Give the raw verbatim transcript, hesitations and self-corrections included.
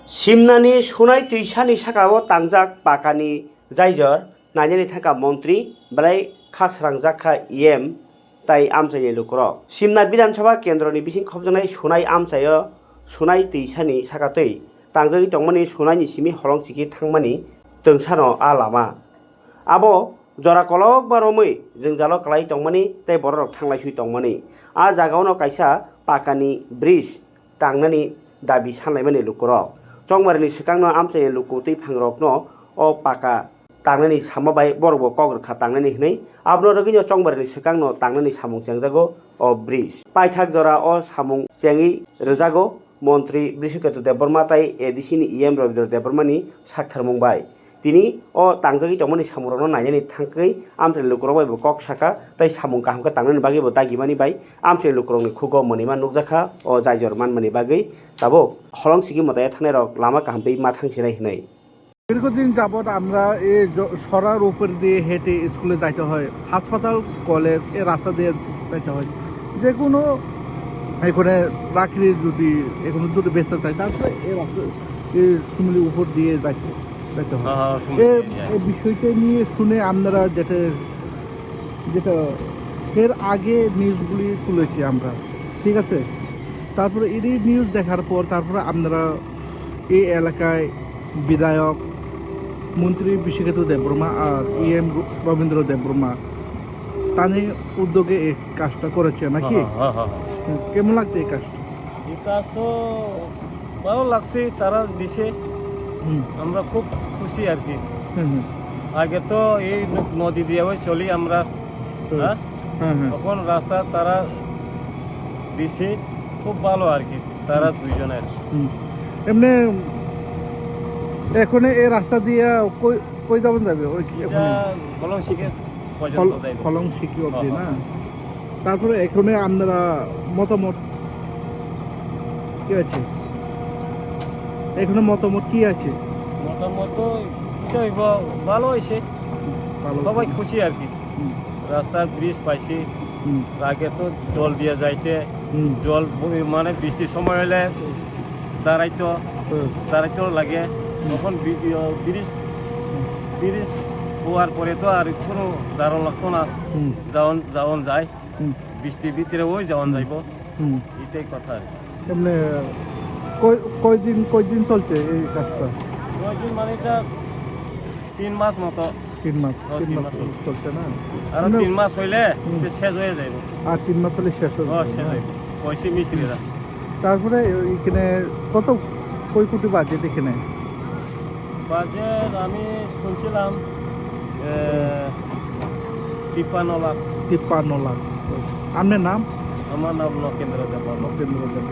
Simnani Sunai twisani saka-o tangjak pakani jaijor nainani thangkha montri, belai kha srangjak kha E M tai amchaini lukurok. Simna Bidhan Sabha kendroni bising khopjaknai Sunai amchaio Sunai twisani saka twi tangjagwi tongmani Sunaini simi holong chikhi thangmani twngsano a lama. Abo jora kolokma romwi jwngjalo kwlai tongmani tei bororok thanglaiswi tongmani. A jagaono kaisa pakani bridge tangnani dabi sanlaimani lukurok. Chongmarini swkangno amchaini luku twi phangrokno o paka tangnani sama bai borokbo kok rwkha tangnani hwnwi. Abono rwgwino Chongmarini swkangno tangnani samung chengjago o bridge. Paithak jora o samung chengwi rwjago. Montri Brishaketu Debbarma tai A D C ni E M Rabindra Debbarmani saktharmung bai. Tini o tangjagwi tongmani samungrokno nainani thangwi amchaini lukurok bai bo kok saka tei samung kaham khe tangnani bagwi bo dagimani bai amchaini lukurokni khugo mwnwima nukjakha o jaijor manmani bagwi tabuk holong sigi mwtaya thangnairok lama kaham tei ma thangsinai hwnwi. দীর্ঘদিন যাবৎ আমরা এই জ-, সরার উপর দিয়ে হেঁটে স্কুলে যাইতে হয়, হাসপাতাল, কলেজ, এ রাস্তা দিয়ে যাইতে হয়। যে কোনো এখানে রাখলে যদি এখানে দুটো বেচতে চাই, তারপরে এই রাস্তা, এই শিমুলি উপর দিয়ে যাইতে, যাইতে হয়। হ্যাঁ, হ্যাঁ, শিমুলি এ, দিয়ে, হ্যাঁ। এই বিষয়টা নিয়ে শুনে আপনারা যেটা, যেটা এর আগে নিউজগুলি তুলেছি আমরা, ঠিক আছে? তারপরে এই নিউজ দেখার পর তারপরে আপনারা এই এলাকায় বিধায়ক, মন্ত্রী বিশ্বকেতু দেববর্মা আর ই এম রবীন্দ্র দেববর্মা, তাদের উদ্যোগে এই কাজটা করেছে নাকি? হ্যাঁ, হ্যাঁ, হ্যাঁ, হ্যাঁ। হুম, কেমন লাগছে এই কাজটা? বিকাশ তো ভালো লাগছে, তারা দিছে, হুম। আমরা খুব খুশি আর কি। হুম, হুম। আগে তো এই ন-, নদী দিয়ে ওই চলি আমরা, হুম। হ্যাঁ? হ্যাঁ, হ্যাঁ। তখন রাস্তা তারা দিছে, খুব ভালো আর কি, তারা হুম। দুইজনের। হুম। এমনি এখন এই রাস্তা দিয়ে কই, কই যাবেন যাবে? ওই কি এটা ওখানে? হলং শিখে পর্যন্ত হল-, যাইব। হলং শিখি অবধি হ্যাঁ, না? হ্যাঁ। তারপরে এখানে আপনারা মতামত কি আছে? এখানে মতামত কি আছে? মতামত তো কি হইব, ভালো হয়েছে। ভালো। সবাই খুশি আর কি। হুম। রাস্তার ব্রিজ পাইছি। হুম। আগে তো জল দিয়ে যাইতে, হুম। জল ব-, মানে বৃষ্টির সময় হলে দাঁড়াইতো, হুম। দাঁড়াইতো লাগে। হুম। তখন বি-, ইয়ে, ব্রিজ, হুম। ব্রিজ হওয়ার পরে তো আর কোনো দাঁড়ানো লাগতো না। হুম। যাওন, যাওন যায়। হুম। বৃষ্টির ভিতরে ওই যাওন হুম। যাইব। হুম। এটাই কথা আর কি। এমনি কয়, কয়দিন, কয়দিন চলছে এই কাজটা? কয়দিন মানে এটা তিন মাস মতো। তিন মাস, ও, তিন তিন মাস মাস চলছে। চলছে না? আরো মানে তিন মাস হইলে হুম। এটা শেষ হয়ে যাইব। আর তিন মাস হলে শেষ হয়ে ও, যাবে, শেষ না? হয়ে যাবে। কইছে মিস্ত্রিরা। তারপরে এখানে কত, কয় কোটি বাজেট এখানে? বাজেট আমি শুনছিলাম, এ, তিপ্পান্ন লাখ। তিপ্পান্ন লাখ। আপনার নাম? আমার নাম নকেন্দ্র দেব। নকেন্দ্র দেব।